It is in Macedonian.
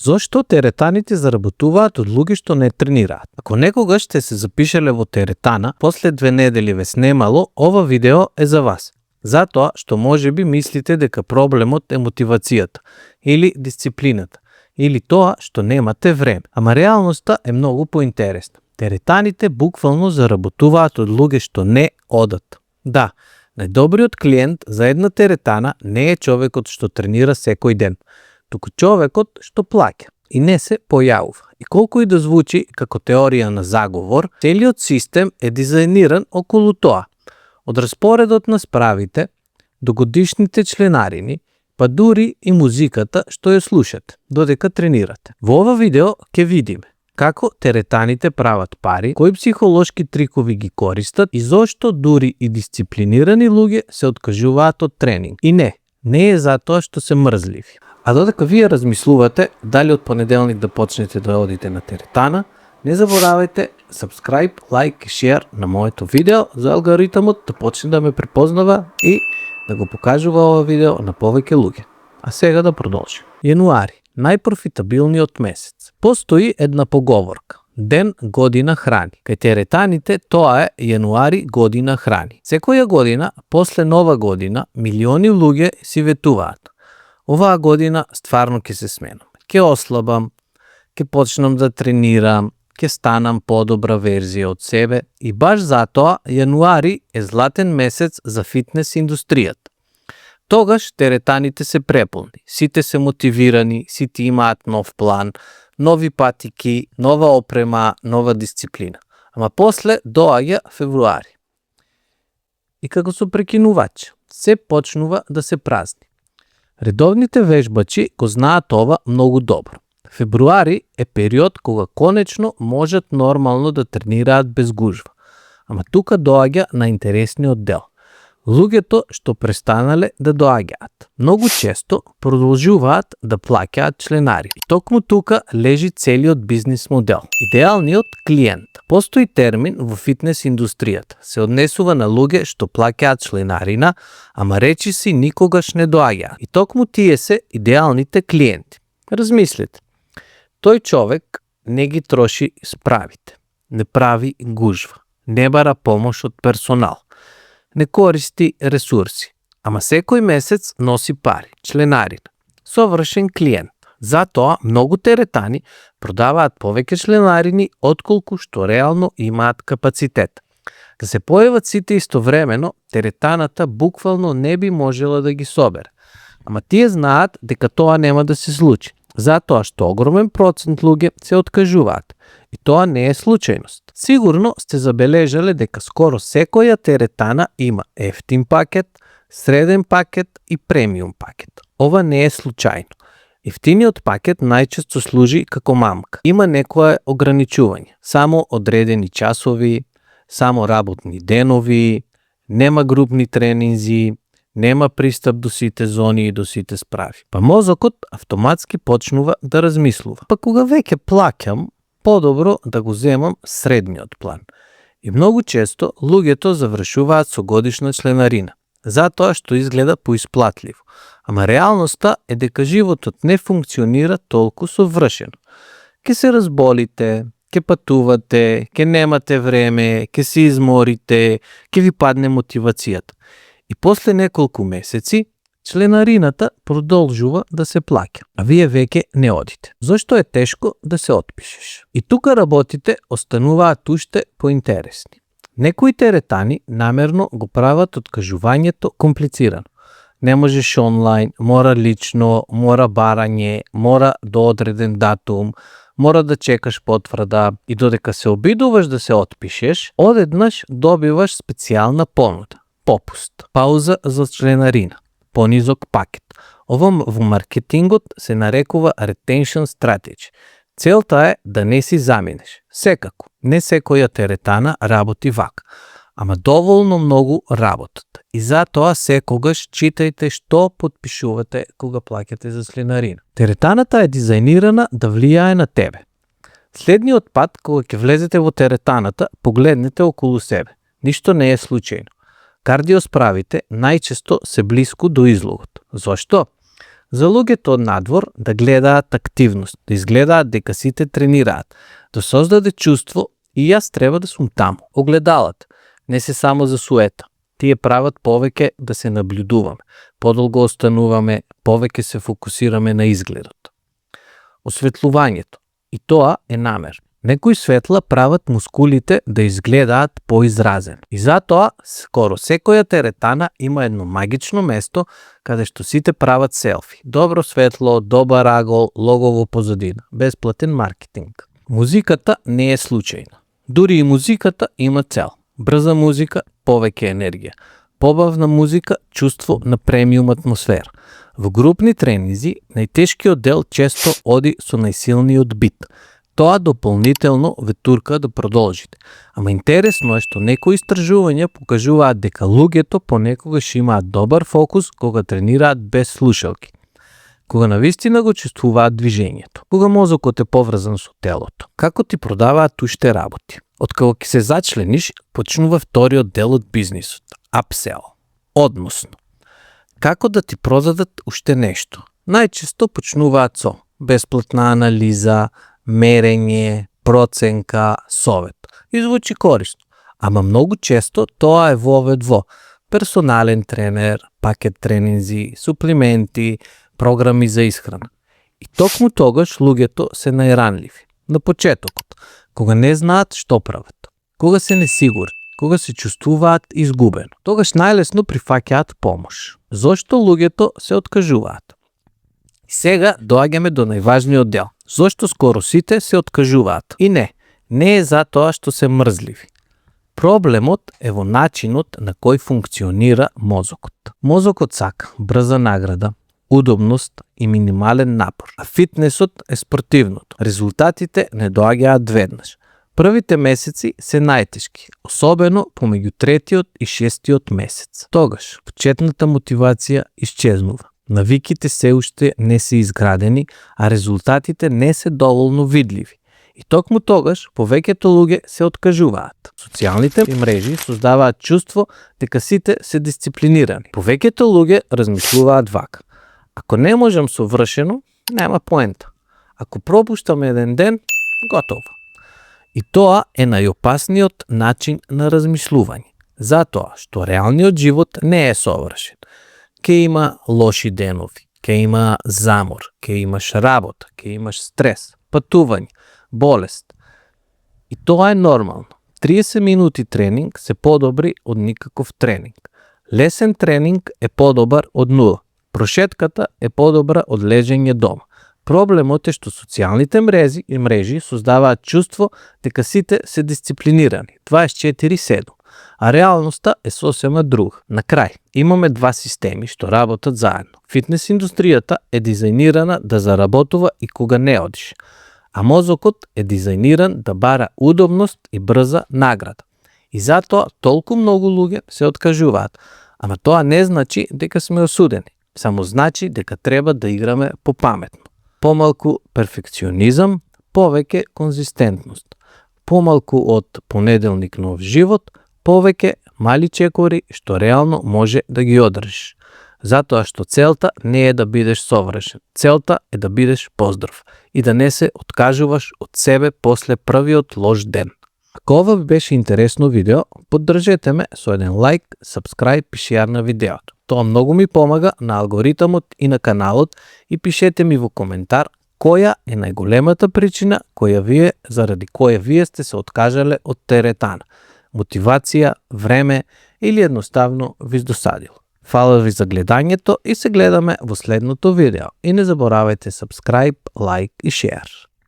Зошто теретаните заработуваат од луѓе што не тренираат? Ако некогаш сте се запишале во теретана, после 2 недели ве снемало, ова видео е за вас. Затоа што можеби мислите дека проблемот е мотивацијата или дисциплината, или тоа што немате време. Ама реалноста е многу поинтересна. Теретаните буквално заработуваат од луѓе што не одат. Да, најдобриот клиент за една теретана не е човекот што тренира секој ден, туку човекот што плаќа и не се појавува. И колку и да звучи како теорија на заговор, целиот систем е дизајниран околу тоа. Од распоредот на справите, до годишните членарини, па дури и музиката што ја слушате, додека тренирате. Во ова видео ќе видиме како теретаните прават пари, кои психолошки трикови ги користат и зошто дури и дисциплинирани луѓе се откажуваат од тренинг. И не е затоа што се мрзливи. А додека вие размислувате дали од понеделник да почнете да одите на теретана, не заборавајте subscribe, like и share на моето видео за алгоритмот да почне да ме препознава и да го покажува ова видео на повеќе луѓе. А сега да продолжим. Јануари, најпрофитабилниот месец. Постои една поговорка. Ден година храни. Кај теретаните тоа е јануари година храни. Секоја година, после нова година, милиони луѓе си ветуваат. Оваа година стварно ќе се сменам. Ќе ослабам, ќе почнам да тренирам, ќе станам подобра верзија од себе и баш затоа јануари е златен месец за фитнес индустријата. Тогаш теретаните се преполни, сите се мотивирани, сите имаат нов план, нови патики, нова опрема, нова дисциплина. Ама после доаѓа февруари. И како со прекинувач, се почнува да се празни. Редовните вежбачи го знаат ова многу добро. Февруари е период кога конечно можат нормално да тренираат без гужва. Ама тука доаѓа на интересниот дел. Луѓето што престанале да доаѓаат, многу често продолжуваат да плаќаат членари. И токму тука лежи целиот бизнис модел. Идеалниот клиент. Постои термин во фитнес индустријата. Се однесува на луѓе што плаќаат членарина, ама речиси никогаш не доаѓаат. И токму тие се идеалните клиенти. Размислете. Тој човек не ги троши справите, не прави гужва, не бара помош од персонал, не користи ресурси, ама секој месец носи пари, членарина, совршен клиент. Затоа многу теретани продаваат повеќе членарини отколку што реално имаат капацитет. Да се појават сите истовремено, теретаната буквално не би можела да ги собере. Ама тие знаат дека тоа нема да се случи. Затоа што огромен процент луѓе се откажуваат. И тоа не е случајност. Сигурно сте забележале дека скоро секоја теретана има ефтин пакет, среден пакет и премиум пакет. Ова не е случајно. Ефтиниот пакет најчесто служи како мамка. Има некое ограничување. Само одредени часови, само работни денови, нема групни тренинзи, нема пристап до сите зони и до сите справи. Па мозокот автоматски почнува да размислува. Па кога веќе плаќам, подобро да го земам средниот план. И многу често луѓето завршуваат со годишна членарина, затоа што изгледа поисплатливо. Ама реалноста е дека животот не функционира толку совршено. Ке се разболите, ке патувате, ке немате време, ке се изморите, ке ви падне мотивацијата. И после неколку месеци, членарината продолжува да се плаќа, а вие веќе не одите. Зошто е тешко да се отпишеш? И тука работите остануваат уште поинтересни. Некои теретани намерно го прават откажувањето комплицирано. Не можеш онлайн, мора лично, мора барање, мора до одреден датум, мора да чекаш потврда и додека се обидуваш да се отпишеш, одеднаш добиваш специјална понуда. Попуст, пауза за членарина, понизок пакет. Ова во маркетингот се нарекува retention strategy. Целта е да не си заминеш. Секако, не секоја теретана работи вака, ама доволно многу работат. И затоа секогаш читајте што потпишувате кога плаќате за членарина. Теретаната е дизајнирана да влијае на тебе. Следниот пат кога ќе влезете во теретаната, погледнете околу себе. Ништо не е случајно. Кардиосправите најчесто се блиску до излогот. Зошто? За луѓето од надвор да гледаат активност, да изгледаат дека сите тренираат, да создаде чувство и јас треба да сум таму. Огледалата не се само за суета. Тие прават повеќе да се наблюдуваме, подолго остануваме, повеќе се фокусираме на изгледот. Осветлувањето. И тоа е намер. Некои светла прават мускулите да изгледаат поизразени. И затоа, скоро секоја теретана има едно магично место каде што сите прават селфи. Добро светло, добар агол, лого во позадина. Бесплатен маркетинг. Музиката не е случајна. Дури и музиката има цел. Брза музика, повеќе енергија. Побавна музика, чувство на премиум атмосфера. Во групни тренинзи, најтешкиот дел често оди со најсилниот бит. Тоа дополнително ве турка да продолжите. Ама интересно е што некои истражувања покажуваат дека луѓето понекогаш имаат добар фокус кога тренираат без слушалки. Кога навистина го чувствуваат движењето. Кога мозокот е поврзан со телото. Како ти продаваат уште работи. Откако ќе се зачлениш, почнува вториот дел од бизнисот. Upsell. Односно. Како да ти продадат уште нешто? Најчесто почнуваат со бесплатна анализа, мерење, проценка, совет. И звучи корисно. Ама многу често тоа е вовед во персонален тренер, пакет тренинзи, суплименти, програми за исхрана. И токму тогаш луѓето се најранливи. На почетокот, кога не знаат што прават, кога се несигурни, кога се чувствуваат изгубено. Тогаш најлесно прифаќаат помош. Зошто луѓето се откажуваат? И сега доаѓаме до најважниот дел. Зошто скоро сите се откажуваат? И не е затоа што се мрзливи. Проблемот е во начинот на кој функционира мозокот. Мозокот сака брза награда, удобност и минимален напор. А фитнесот е спортивното. Резултатите не доаѓаат веднаш. Првите месеци се најтешки, особено помеѓу 3-тиот и 6-тиот месец. Тогаш почетната мотивација исчезнува. Навиките се уште не се изградени, а резултатите не се доволно видливи. И токму тогаш повеќето луѓе се откажуваат. Социјалните мрежи создаваат чувство дека сите се дисциплинирани. Повеќето луѓе размислуваат вака. Ако не можам совршено, нема поента. Ако пропуштам еден ден, готово. И тоа е најопасниот начин на размислување. Затоа што реалниот живот не е совршен. Ке има лоши денови, ке има замор, ке имаш работа, ке имаш стрес, патување, болест. И тоа е нормално. 30 минути тренинг се подобри од никаков тренинг. Лесен тренинг е подобар од нула. Прошетката е подобра од лежење дома. Проблемот е што социјалните мрежи создаваат чувство дека сите се дисциплинирани 24/7, а реалноста е сосема друга. На крај, имаме два системи што работат заедно. Фитнес индустријата е дизајнирана да заработува и кога не одиш, а мозокот е дизајниран да бара удобност и брза награда. И затоа толку многу луѓе се откажуваат, ама тоа не значи дека сме осудени, само значи дека треба да играме попаметно. Помалку перфекционизам, повеќе конзистентност. Помалку од понеделник нов живот, повеќе мали чекори што реално може да ги одржиш. Затоа што целта не е да бидеш совршен. Целта е да бидеш поздрав и да не се откажуваш од себе после првиот лош ден. Ако ова ви беше интересно видео, поддржете ме со еден лайк, subscribe и share на видеото. Тоа многу ми помага на алгоритмот и на каналот и пишете ми во коментар која е најголемата причина заради која вие сте се откажале од теретана. Мотивација, време или едноставно ви издосадило. Фала ви за гледањето и се гледаме во следното видео. И не заборавајте subscribe, like и share.